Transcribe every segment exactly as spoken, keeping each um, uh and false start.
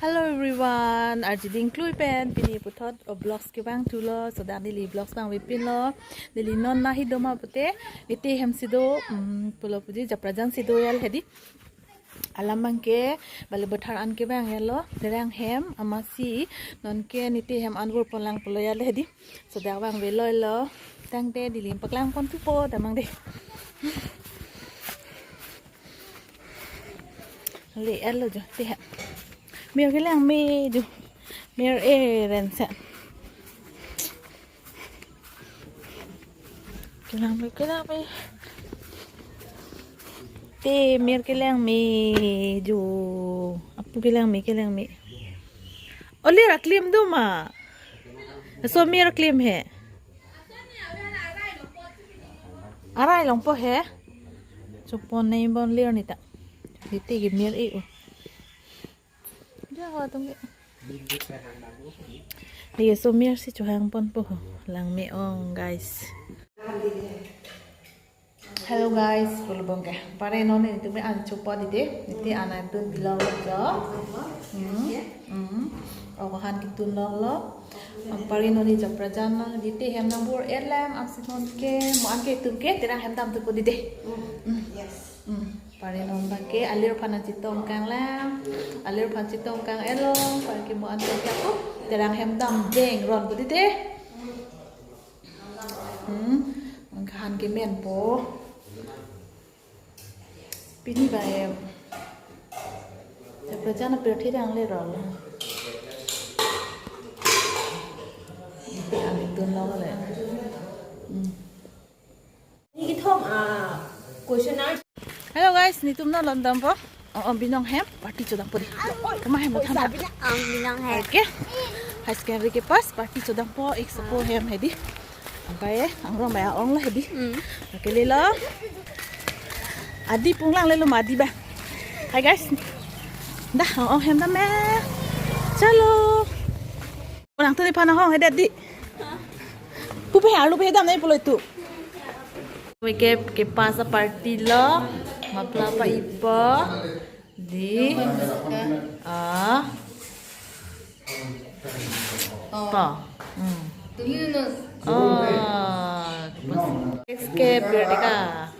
Hello everyone, arjuding klui pen pini puthot o vlogs kevang thulo, so dak neli vlogs vangvepinlo. Neli non nahi doma pute, nete hem si do, um, pulo puji Japrajan si do yal hedi. Alam abangke, Balipathar an kevang yalo, Terang hem, amatsi, nonke nete hem anvur ponlang pulo yal hedi. So dak vangveloilo, tangte neli paklang pon thupo, damang de. Le elo jo, te ha. Mir kelang me jo. Mir e ren sa. Kelang me, kelang me. Te mir kelang me jo. Apu kelang me, kelang me. Oli ra klim doma. So mir klim he. Arai longpo he. Chopon nei bon lir neta. Nete ke mir e o. Ja ho tum ke. Ye so mir si chohang ponpo ho. Lang me ong, guys. Hello guys, pulo bangke. Pare non neli tum an chopo dide. Nete anai tun bilong jo. Hmm. Hmm. Ako han kitun longlo. Pare non neli Japrajan nang dite hem nang bur erlang, amatsi nonke mo anke tum ke Terang hem dam thupo dide. Hmm. Yes. Hmm. Pare non bangke alir aphan chetong kanglang. Alir aphan chetong kang elong. Pare ke mo anke ke ako Terang hem dam deng ronpo dide. Hmm. Nang han kemenpo. Pini ba em. Japrajan apirthe dang le rol. Ante ani tun lo le. Hmm. Ni kithom, ah, question answer. Hello guys, netum non lon dampo. Oh, oh, binong hem party chodampo de. Kama hem than. Sabi na ang binong hem. Okay. High secondary ke pas party chodampo, ek sapo hem hedi. Angkai, angrong ba ong lo hedi. Hmm. Okay, lelo. Adi punglang lelo ma adi ba. Hi guys. Dah, ong hem dam me. Chalo. Nangtum nephan ahong hedi adi. Pupe arlu pe dam nai pulo itum. Wake up ke pas a party lo. Mapla pa ipo. Di. Ah. Pa. Hmm. Tumi no. Oh. Pas. Escape bertika.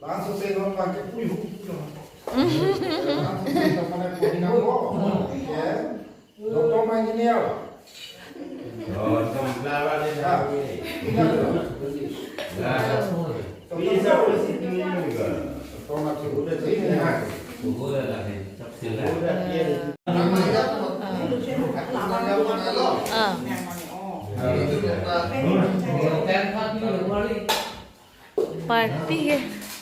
Langsung saya ngomong pakai puyuh, puyuh. Langsung saya pakai puyuh, nang ngomong. Ya. Doktor main ini ya. Oh, sementara dia dah ini. Nah, bisa bersih dulu juga. Doktor maksud udah sini, ya. Sudah lah, ini. Sudah, dia. Ah. Party ke?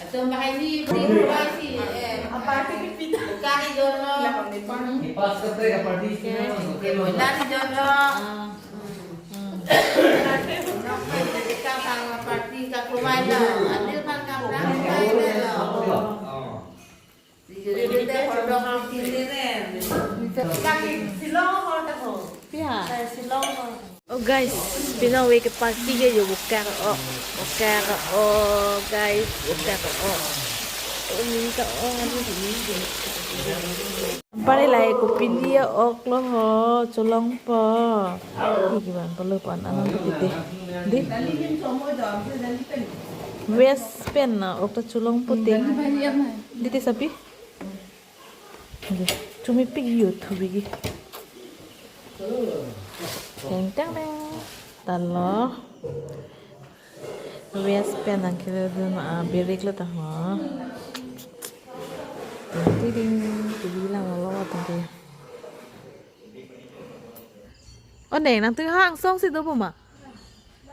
Atum bahai ni, di rumah si, eh, party pipit. Kari jono. Pas ke mereka party. Lari jono. Ah. Hmm. Party ka kumai la. Adil pan kam rang kumai la. Pia. Oh guys, pini wake up party ke jo bukak o, bukak o guys, bukak o. Oh, minta o. Pare lahai kopili ok lo ho, cholongpo. Iki ban palo pan anan titi. Di. Waste pen na ok ta cholongpo te. Di te sapi. Chumi pik yo thubi ki. Teng teng teng. Talo. Waste pen nang kilo dun a birik lo ta ho. Ting ting, thubi lang lo lo tang ke. O ne nangtum ha angsong si dopo ma.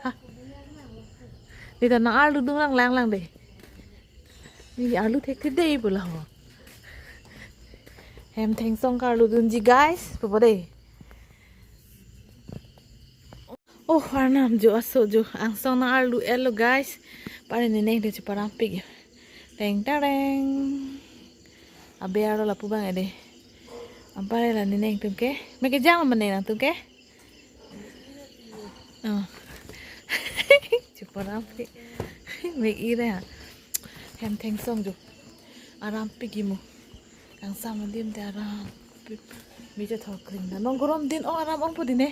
Ha. Neta nang arlu dung lang lang lang de. Ni arlu thekthe de pulo ho. Hem thengsong ke arlu dunji guys, pupo de. Oh, arnam jo aso jo angsong nang arlu elo guys. Pare ne neng de cheparam pik yo. Teng tareng. Abe arlo lapu bang ede. Ampare la ne neng tum ke. Me kejang ma ne nangtum ke. Oh. Cheparam pik. Mek ira. Hem thengsong jo. Aram pik imo. Kangsam adim te aram. Mi chethok kring na. Non gorom din, oh, aram ongpo dine.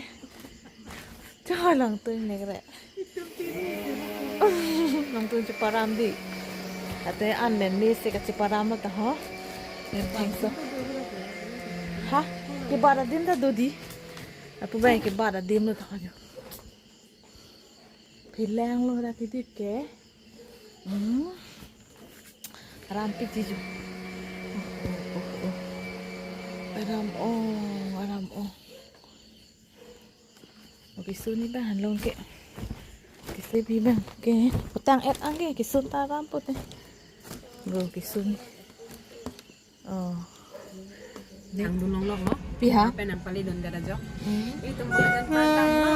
Chehoi langtung ne kre. Langtung cheparam di. Ate an men me si kacheparam lo ta ho. Men thengso. Ha? Kebat adim ta do di. Lapu abang kebat adim lo ta ho. Phelanglo ra kidip ke. Hmm. Aram pik ji ju. Oh, oh, oh, oh. Aram ong, aram ong. Okay, so ne abang hanlong ke. Kisi bi abang ke. Petang et ang ke, kesun ta aram pute. Bro, kesun. Oh. Nangdun longlok lo. Pi ha? Pen nangpali dun gada jok. Hmm. Itum bola jan pandang lo.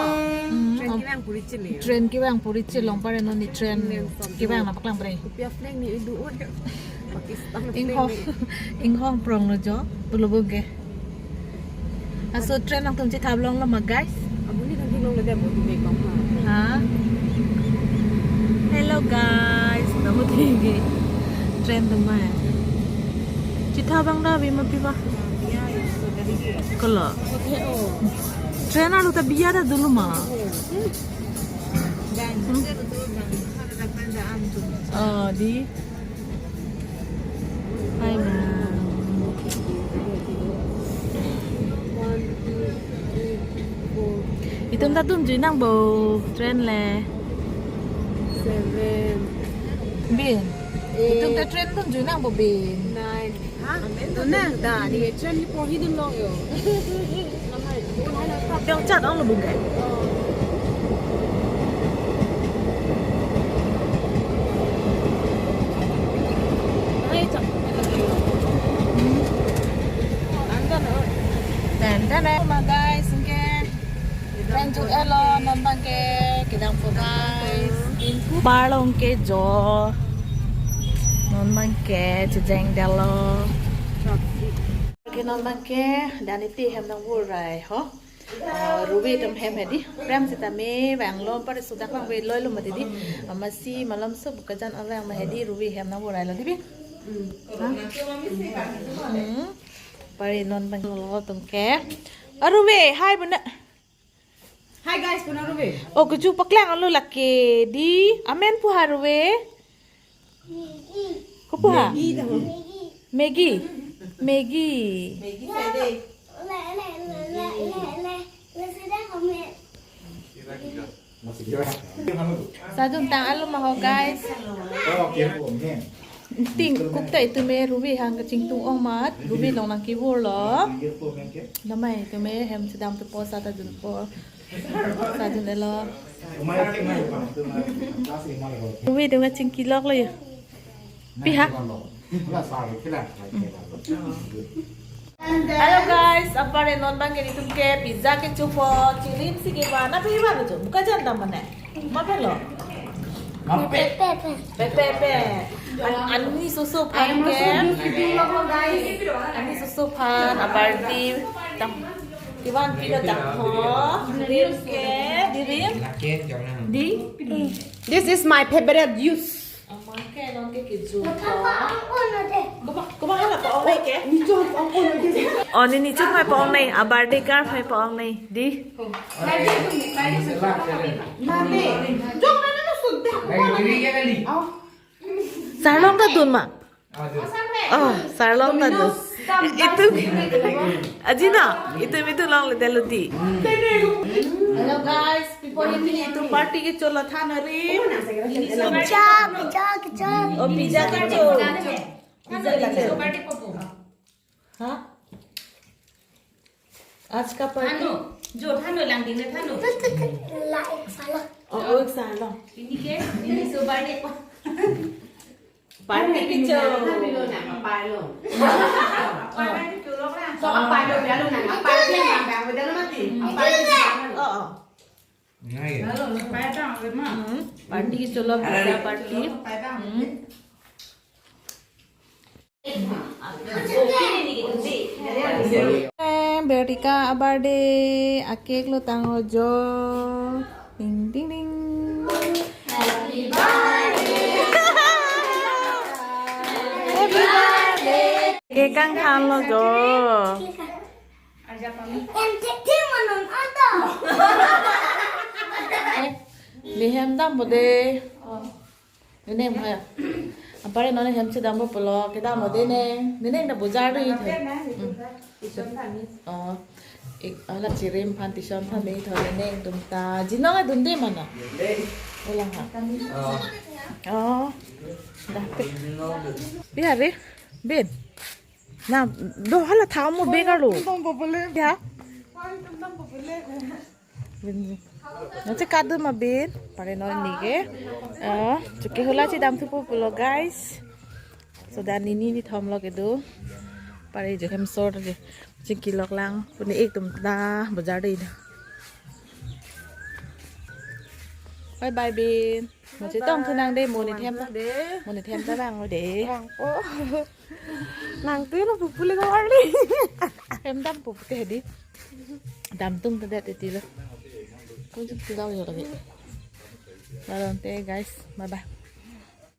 Hmm, train oh. Kevang puri chili. Train kevang puri chili, long pare non ne train. Hmm, kevang na paklang pre. Kopi a-flag ne idu un. Pakistan flag ne. Inghong, inghong prong lo jo. Pulo bungke. Aso train nangtum chethap longlo ma, guys? Abu ne nangdun longlo de, abu ne kong ha. Ha? Hello guys, namu tinggi. Train atum ma. Chethap abang da bi ma pi ba? Kolo. Train arlo ta biya ta dolo ma. Hmm? Oh, di. Hi, ma'am. Itum ta dunjui nang bo train le. Seven. Bin. Eight. Itum ta train dunjui nang bo bin. Nine. Ha? Dun nang da, ne train ne porhi dun long yo. Piyong chat ong lo bungke. Ten ten eh, ma guys, bungke. Train chot-et lo, non abangke, kedam po guys. Parlong ke jo. Non abangke, chejeng dalo. Ke non abangke, dan iti hem nang vurai ho. Ah, Ruby atum hem hedi. Prem sitame vanglo, pare sudak lang veloi lo mati di. Amatsi malom so Bokajan avang ma hedi, Ruby hem nang vurai lo di bi. Ha? Hmm. Pare non abang lo atum ke. Ah, Ruby, hi bunda. Hi guys, puna Ruby. Oh, kechu paklang alo lake di. Amen pu ha Ruby. Kopi ha? Maggi dah. Maggi. Maggi. Maggi sa de. Sadun tang alo ma ho, guys. Tingkuk ta itume Ruby hang kachingtung ong mat, Ruby along nang kevur lo. Namai itume hem chedam tu po sa ta dun po. Sadun elo. Ruby atum kachingki lok lo ya. Pi ha? Hello guys, apar non abangke itum ke pizza kecho po, chilim si kevan, na pi van jo, Bokajan dam mane. Ma pen lo? Pepe. Pepe, pepe. An-, ani soso phan ke. Ani soso phan, apar di tam. Kevan kilo tam ho. Rim ke, di rim. Di. This is my favorite juice. Amang ke non ke keju. Koba, koba hala pa-ong nai ke? Nichong pa-ong nai ke. Oh, ne nichong hai pa-ong nai, a birthday girl hai pa-ong nai. Di. Mane. Jong na na sudah. Oh. Sarlong ta dun ma. Oh, sarlong ta dun. Itu. Aji na, itu, itu long le delo di. Hello guys, people, ini itu party kecho lo than ari. Pizza, pizza, pizza. Oh, pizza kecho. Pizza kecho. Ha? Aaj ka party. Thanu, jo thanu lang ding le thanu. La ek sarlong. Oh, oh, ek sarlong. Ini ke, ini so birthday pa. Party kecho. Party kecho lo na, parlong. Party kecho lo na. So, parlong ya lo na, party na, bang, bang, mati. Party. Oh, oh. Ngai. Lalu, paitang, ma. Hmm. Party kecho lo, pizza party. Paitang. Hmm. Eh, Bertika a-birthday, a-cake lo tang ho jo. Ding, ding, ding. Happy birthday. Cake kangthan lo jo. Em thekthek manon ata. Eh, ne hem dampo de. Ne nem ha. Apare non ne hem si dampo pulo, kedampo de ne. Ne nem ta bojar do-i tho. Hmm. Oh. Ik, ala chirim aphan tison aphan ne tho ne nem atum ta. Jinong adunde mano. Olang ha. Oh. Oh. Dah, pe. Biar deh. Bin. Na, do hala tha mo bek arlo. Tum bobole. Ya. Tum bobole. Bin. Na che kadu ma bin. Pare non ne ke. Oh, che ke hula chedam thupo pulo, guys. So dan nini nithom lo kedo. Pare jo hem sor ke. Chingki lok lang. Puni ik atum ta bojar do-i. Bye bye bin. Mo chetong thu nang de, mo ne them ta. De. Mo ne them ta bang de. Bang po. Nang tu lo pupule ko arli. Hem dampo pu te di. Dam tung ta det ti lo. Ko juk ti lo yo lagi. Lalu nanti guys, bye bye.